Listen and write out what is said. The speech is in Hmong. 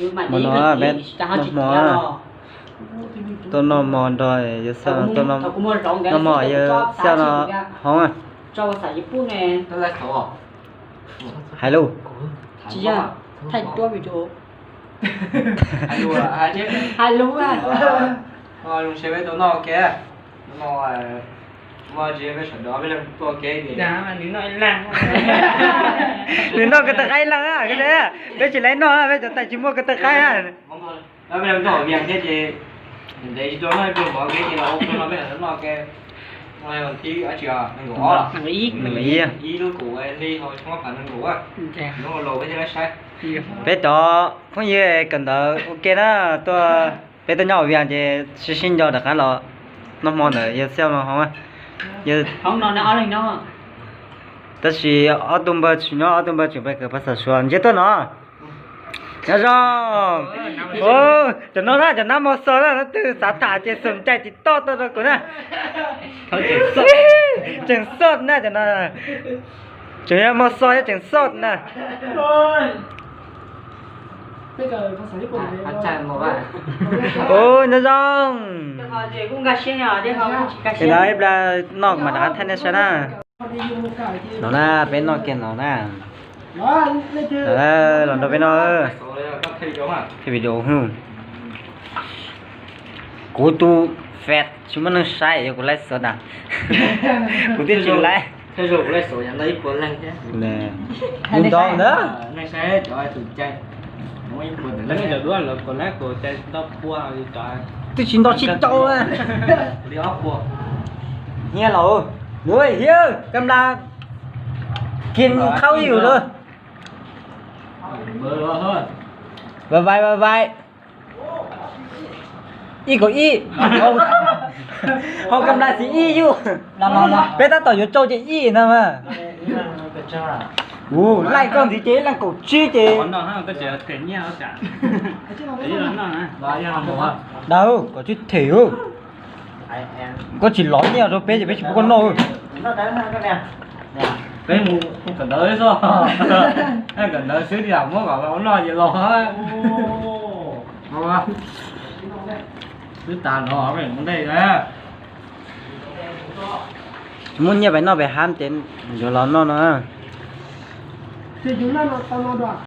Hmo no peb noj hmo, tuaj noj hmo nrog yawg Xauj, noj hmo yawg Xauj no hoob. Hais lus. Hais lus. Nws noj ko taw qaib ib leeg, peb tsis laiv noj, peb cov tais tsis muaj ko taw qaib. Ntev tsis tau noj ib pluag mov ke ces los ua pluag no peb noj ke. Ib, peb cov phooj ywg kawm ntawv ua ke na, tuaj peb tuaj nyob hauv Vias ces sib sib nco rov qab los noj hmo ntawm yawg Xauj no hoob. Tab sis ob tug npawg tseem nyob, ob tug npawg tseem pais kawm Phas Xas Suav, ntsiab tuaj no. Nyob zoo. Cov no na, cov nab mos xos na, leej twg xav tham ces xom cai tiv toj tuaj rau kuv na. Tseem xoj na cov no. Tseem yog mos xos, tseem xoj na. Ua nyob zoo. Ces no ib pliag noj mas rov qab thaij nej saib na. No na, peb noj kiag no na. Los nrog peb noj. Video. Kuv tus fat tsis muaj neeg saib, yog kuv laib xov na, kuv twb tsis laib. Kuv nto ntawd. Twb tsis nto tsib caug. Hia los, hiab, kab npla, kiag qhaub ib yus lawm. Vai vai vai vai. Ib kaum ib. Hau kab npla xiv ib yus. Peb tab tom yuav tsau ces ib na mas. Ua laij koj ntxiv ces ib leeg kaum tsib ces. Daug, kaum tsib them. Koj tsis lov nyiaj rau peb ces peb tsis pub koj noj. Peb mus kawm ntawv xwb, kawm ntawv xwb tias muab kom los noj ces los. Twb tas no mus ntej. Tsis muaj nyiaj pais noj pem hab ces yuav los noj no.